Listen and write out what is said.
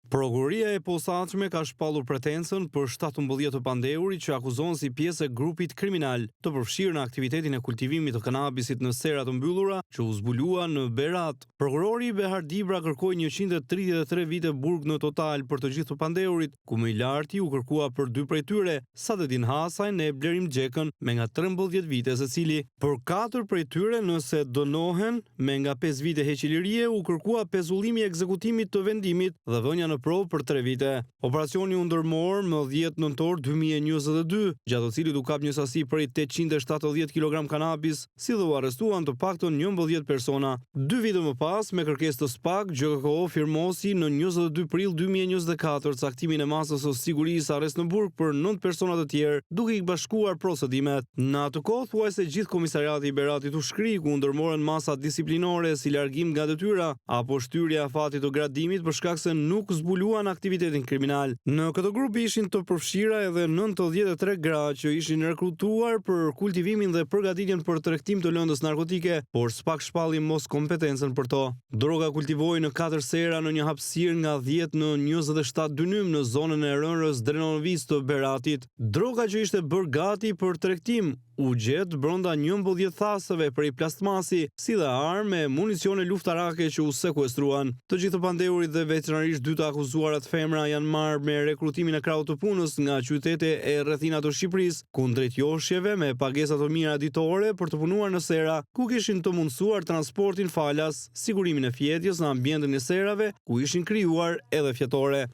Prokuroria e Posaçme ka shpallur pretencën për 17 të pandehurit që akuzohen si pjesë e grupit kriminal të përfshirë në aktivitetin e kultivimit të kanabisit në sera të mbyllura që u zbulua në Berat. Prokurori Behar Dibra kërkoi 133 vite burg në total për të gjithë të pandehurit, ku më i larti u kërkua për dy prej tyre, Sadedin Hasajn e Blerim Xhekën, me nga 13 vite secili. Për katër prej tyre, nëse dënohen me nga 5 vite heqje lirie, u kërkua pezullimi i ekzekutimit të vendimit dhe vënia në provë për 3 vite. Operacioni u ndërmor më 10 nëntor 2022, gjatë të cilit u kap një sasi prej 870 kg kanabis, si dhe u arrestuan të paktën 11 persona. Dy vite më pas, me kërkesë të SPAK, GJKKO firmosi në 22 prill 2024 caktimin e masës së sigurisë arrest në burg për 9 persona të tjerë, duke i bashkuar procedimet. Në atë kohë, thuajse gjithë komisariati i Beratit u shkri, ku ndërmorën masa disiplinore si largim nga detyra apo shtyrja e afatit të gradimit për shkak se nuk zbuluan aktivitetin kriminal. Në këtë grup ishin të përfshira edhe 93 gra që ishin rekrutuar për kultivimin dhe përgatitjen për tregtim të lëndës narkotike, por SPAK shpalli mos kompetencën për to. Droga kultivohej në katër sera në një hapësirë nga 10 në 27 dynym në zonën e Rënrës Drenovisë të Beratit. Droga që ishte bërë gati për tregtim u gjet brenda 11 thasëve prej plastmasi, si dhe armë e municione luftarake që u sekuestruan. Të gjithë të pandehurit dhe veçanërisht dy të akuzuarat femra janë marrë me rekrutimin e krahut të punës nga qytete e rrethina të Shqipërisë, kundrejt joshjeve me pagesa të mira ditore për të punuar në sera, ku kishin të mundësuar transportin falas, sigurimin e fjetjes në ambientin e serave, ku ishin krijuar edhe fjetore.